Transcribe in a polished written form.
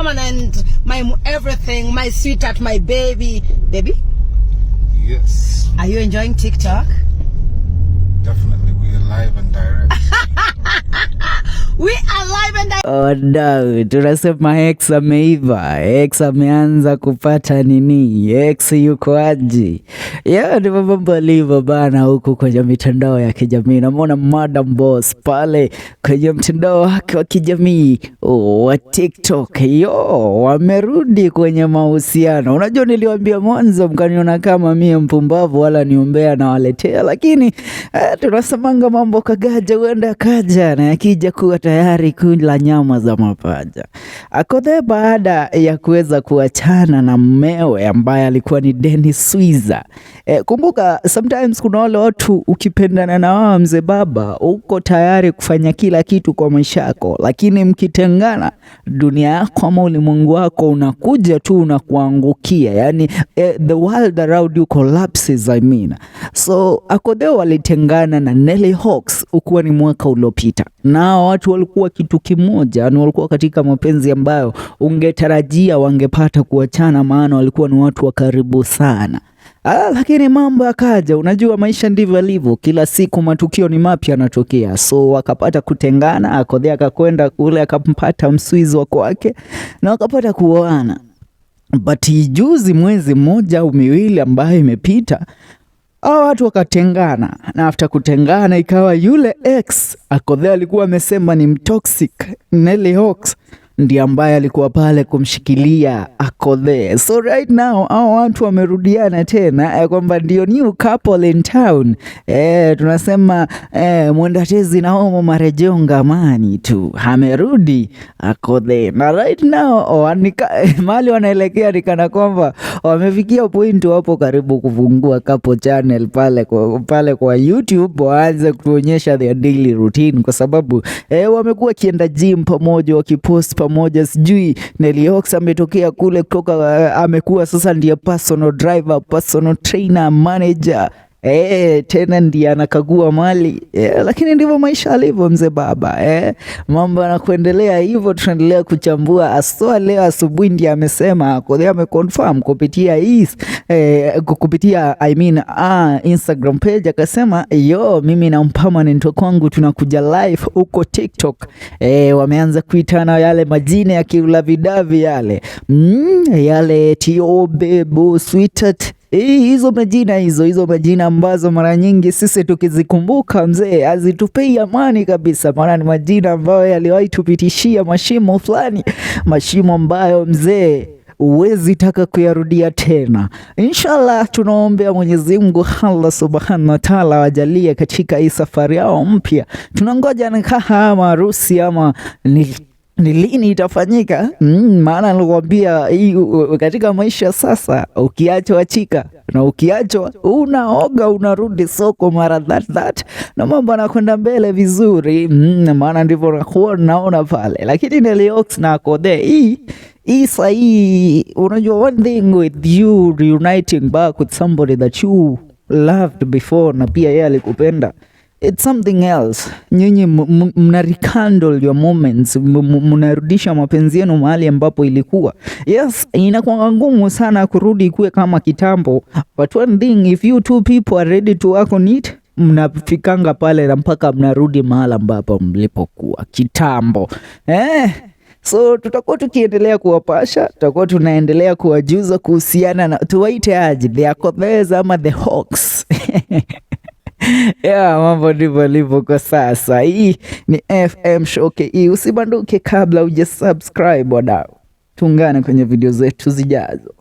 permanent, my everything, my sweetheart, my baby. Baby, Yes, are you enjoying TikTok? Definitely. We are live and direct. We are live and direct. Wadau, tunasema ex ameiva, ex ameanza kupata nini, ex yuko aje? Yeah, ndivyo mambo alivyo bana huku kwenye mitandao ya kijamii. Namwona Madam Boss pale kwenye mtandao wake wa kijamii wa TikTok. Yo, wamerudi kwenye mahusiano. Unajua niliwaambia mwanzo, mkaniona kama mie mpumbavu wala niombea nawaletea, lakini tunasemanga mambo kagaja huenda kaja na yakija kuwa tayari kula nyama za mapaja. Akothee baada ya kuweza kuachana na mmewe ambaye alikuwa ni Dennis Swiza. Kumbuka sometimes kuna wale watu ukipendana na wao, mzee baba, uko tayari kufanya kila kitu kwa maisha yako, lakini mkitengana, dunia yako ama ulimwengu wako unakuja tu unakuangukia, yani the world around you collapses, I mean. So Akothee walitengana na Nelly Hawks ukuwa ni mwaka uliopita, na watu walikuwa kitu kimoja, yani walikuwa katika mapenzi ambayo ungetarajia wangepata kuachana, maana walikuwa ni watu wa karibu sana. Lakini mambo yakaja, unajua maisha ndivyo yalivyo, kila siku matukio ni mapya yanatokea, so wakapata kutengana. Akothee akakwenda kule akampata mswizi wa kwake na wakapata kuoana. But juzi, mwezi mmoja au miwili ambayo imepita, hao watu wakatengana, na after kutengana ikawa yule ex Akothee alikuwa amesema ni mtoxic, Nelly Hawks ndiye ambaye alikuwa pale kumshikilia Akothee. So right now hao watu wamerudiana tena kwamba ndio new couple in town. Tunasema mwenda tezi na homo marejeo ngamani tu, amerudi Akothee na right now mahali wanaelekea ni kana kwamba wamefikia point wapo karibu kufungua couple channel pale kwa YouTube waanze kutuonyesha their daily routine, kwa sababu wamekuwa wakienda gym pamoja, wakipost pamoja. Sijui Nelly Hawks ametokea kule kutoka amekuwa sasa ndiye personal driver, personal trainer, manager, tena ndiye anakagua mali, lakini ndivyo maisha alivyo, mzee baba. Mambo yanakuendelea hivyo, tunaendelea kuchambua aswa. Leo asubuhi ndiye amesema Akothee ameconfirm kupitia hii kupitia, I mean, Instagram page akasema, "Yo, mimi na permanent wa kwangu tunakuja live huko TikTok." Wameanza kuitana yale majina ya kiulavidavi yale, yale tio bebo sweetheart. Hizo majina hizo majina ambazo mara nyingi sisi tukizikumbuka, mzee, hazitupei amani kabisa, maana ni majina ambayo yaliwahi tupitishia mashimo fulani, mashimo ambayo, mzee, huwezi taka kuyarudia tena. Inshallah, tunaombea Mwenyezi Mungu Allah Subhanahu wa Ta'ala wajalie katika hii safari yao mpya. Tunangoja nikaha ama harusi ama ni lini itafanyika? Maana nilikwambia hii katika maisha sasa, ukiachwa achika, na ukiachwa unaoga unarudi soko mara that that, na mambo yanakwenda mbele vizuri. Maana ndivyo nakuwa naona pale, lakini Nelly Hawks na Akothee hii sahii, unajua one thing with you reuniting back with somebody that you loved before na pia yeye alikupenda, it's something else. Nyinyi mna rekindle your moments, mnarudisha mapenzi yenu mahali ambapo ilikuwa. Yes, inakuwa ngumu sana kurudi ikuwe kama kitambo, but one thing, if you two people are ready to work on it, mnafikanga pale na mpaka mnarudi mahala ambapo mlipokuwa kitambo. So tutakuwa tukiendelea kuwapasha, tutakuwa tunaendelea kuwajuza kuhusiana na, tuwaite aje, the Akothees ama the Hawks. Yeah, mambo ndivyo alivyo kwa sasa. Hii ni FM Show KE. Usibanduke kabla uja subscribe, wadau. Tuungane kwenye video zetu zijazo.